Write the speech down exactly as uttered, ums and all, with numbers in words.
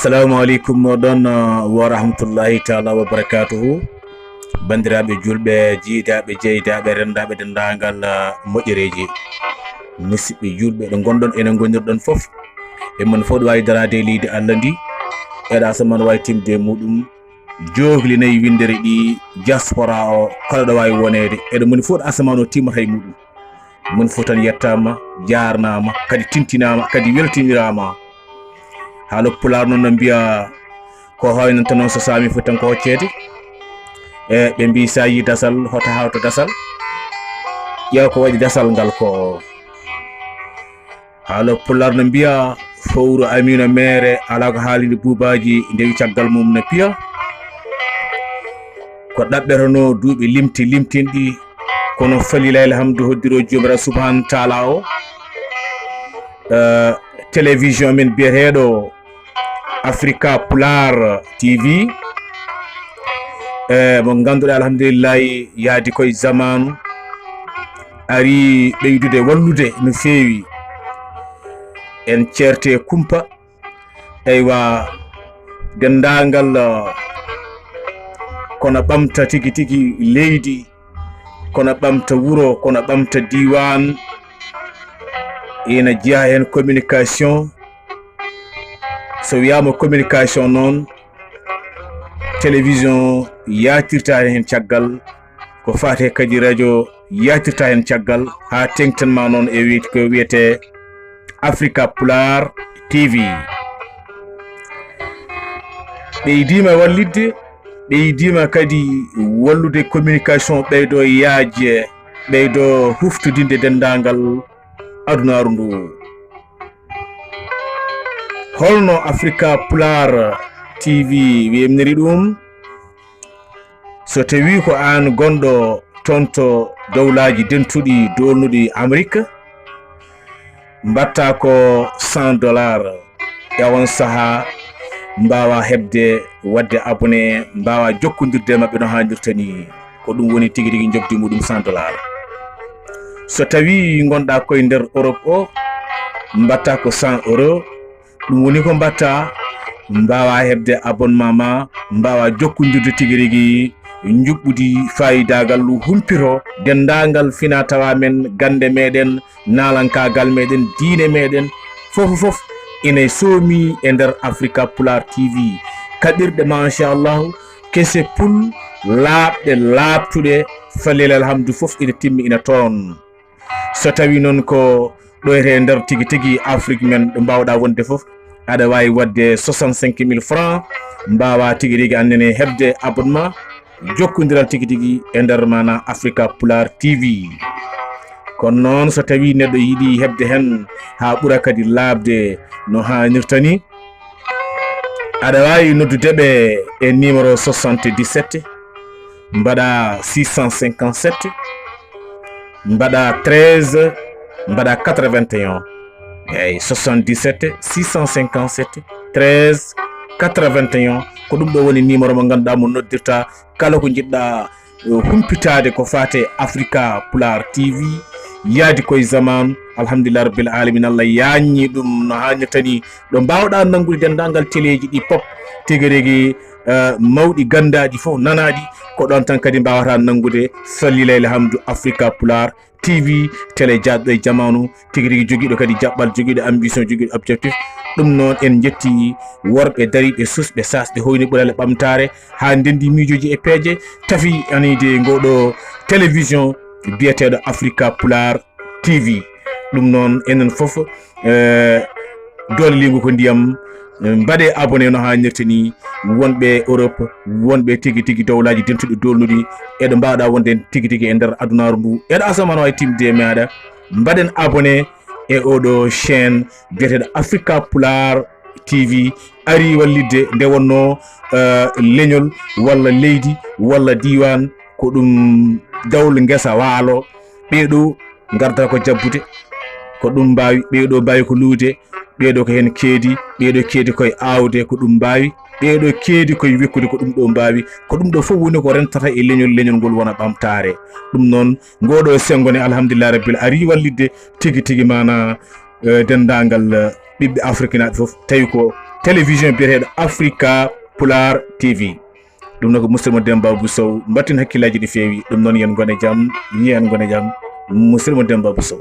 Assalamu aleykum moɗon, uh, wa rahmatullahi taala wa barakatuhu. Bandiraɓe julɓe, jiidaɓe, jeydaaɓe, rendaɓe, dendagal, uh, moƴƴereeji. Musidɓe julɓe, ɗo ngonɗon, ene ngonirɗon fof. E mon fof ɗo wawi darade e leydi Allah ndi. Eɗa asaman wawi timde e muɗum. Jogli nayi windere ɗi diaspora o, kala ɗo wawi wonede. Eɗo moni fof ɗo asaman o timmata e muɗum. Moni fof tan yettama, jarnama, kadi tintinama, kadi weltinirama. Haalo Pulaar noon no mbiya, ko hoynanta noon so saami fof tan ko hoccede. E ɓe mbi sa yi dasal, hota hawta dasal. Ƴeew ko waɗi dasal ngal ko. Haalo Pulaar no mbiya, fowru Amina Meere, ala ko haalinde buubaaji, ndewi caggal mum no piya. Ko ɗaɓɓeteno duuɓi limti limtinɗi, kono falilaa alhamdu hoddiro Joomiraaɗo Subhaanahu Taala o. Eh, télévision men biyeteeɗo Africa Pulaar T V, eh, mo ngannduɗaa alhamdulillahi yaadi koye zamaanu, ari ɓeydude wallude no feewi. En ceerte kumpa, eywa, denndaangal, eh, kono ɓamta tigi tigi leydi, kono ɓamta wuro, kono ɓamta diiwaan, ina jeyaa heen communication. So wiyaama communication noon, télévision yaatirta heen caggal, ko faate kadi radio yaatirta heen caggal, haa teeŋtan ma noon e wiyte, ko wiyetee Africa Pulaar T V. Ɓeydiima wallitde, ɓeydiima kadi wallude communication ɓeydo yaajde, ɓeydo huftodinde denndaangal adunaaru ndu. Holno Africa Pulaar T V weemniri ɗum? So tawii ko aan gonɗo toon to Dowlaaji Dentuɗi doolnuɗi Amerik, mbaɗta ko cent dollars. E on sahaa, mbaawa heɓde waɗde abonné, mbaawa jokkondirde e maɓɓe no haanirta nii. Ko ɗum woni tigi rigi njoɓdi muɗum cent dollars. So tawii ngonɗa koye nder Europe o, mbaɗta ko cent euros. Ɗum woni ko mbaɗta, mbaawa heɓde abonnement ma, mbaawa jokkondirde tigi rigi njuɓɓudi faayidaagal humpito denndaangal fina tawa men, gannde meɗen, naalankaagal meɗen, diine meɗen, fof fof ina soomi e nder Africa Pulaar T V. Kaɓirɗe machallahu, kese pul, laaɓɗe, laaɓtuɗe, falilaa alhamdu fof ina timmi ina toon. So tawii noon ko ɗo e nder tigi tigi Afrique men ɗo mbaawɗa wonde fof, aɗa waawi waɗde soixante-cinq mille francs, mbaawa tigi rigi annene heɓde abonnement, jokkondiral tigi tigi e nder mana Africa Pulaar T V. Kono noon so tawii neɗɗo yiɗi heɓde heen haa ɓura kadi laaɓde no haanirta ni, aɗa waawi noddude ɓe e numéro soixante-dix-sept, mbaɗa six cent cinquante-sept, mbaɗa treize, mbaɗa quatre-vingt-un. Eyi, soixante-dix-sept, six cent cinquante-sept, treize, quatre-vingt-un. Ko ɗum ɗo woni numéro mo ngannduɗaa mo noddirta kala ko njiɗɗa, eh, humpitaade ko faate Africa Pulaar T V, yaadi koye zamaanu. Alhamdulillah Rabbil Alamin, Allah yaanñi ɗum no haanirta ni. Ɗo mbaawɗa nanngude denndaangal teleeji ɗi pop, tigi rigi, eh, mawɗi ganndaaɗi fof nanaaɗi, ko ɗoon tan kadi mbaawata nanngude. Falilaa alhamdu, Africa Pulaar T V, télé jaajɗo e jamaanu, tigi rigi jogiiɗo kadi jaɓɓal, jogiiɗo ambition, jogiiɗo objectif. Ɗum noon en njetti worɓe dariiɓe, susɓe, saasɓe, hoyni ɓurale ɓamtaare, haa ndenndi miijooji e peeje, tafi aniide ngoɗo télévision biyeteeɗo Africa Pulaar T V. Ɗum noon enen fof, eh, doole liingu ko ndiyam, eh, mbaɗe abonné no haanirta ni, wonɓe Europe, wonɓe tigi tigi dowlaaji dentuɗi doolnuɗi, eɗo mbaawɗa wonde tigi tigi e nder adunaaru ndu, eɗo asamaan wawi timde e meɗa, mbaɗen abonné e oɗo chaîne biyeteeɗo Africa Pulaar T V, ari wallitde nde wonno, eh, leñol walla leydi walla diiwaan, ko ɗum dawol ngesa waalo. Ɓeeɗo ngarda ko jabbude, ko ɗum mbaawi, ɓeeɗo mbaawi ko luude, ɓeeɗo ko heen keedi, ɓeeɗo keedi koye aawde, ko ɗum mbaawi, ɓeeɗo keedi koye wekkude, ko ɗum ɗo mbaawi. Ko ɗum ɗo fof woni ko rentata e leñol, leñol ngol wona ɓamtaare. Ɗum noon, ngoɗo senngo ne, alhamdulillah rabbil, ari wallitde tigi tigi mana, eh, denndaangal, eh, ɓiɓɓe afrikinaaɓe fof, tawi ko télévision biyeteeɗo Africa Pulaar T V. Ɗum noon ko musidɗo mon Demba Abou Sow, mbattin hakkillaaji no feewi. Ɗum noon, yen ngone jam, yen ngone jam, musidɗo mon Demba Abou Sow.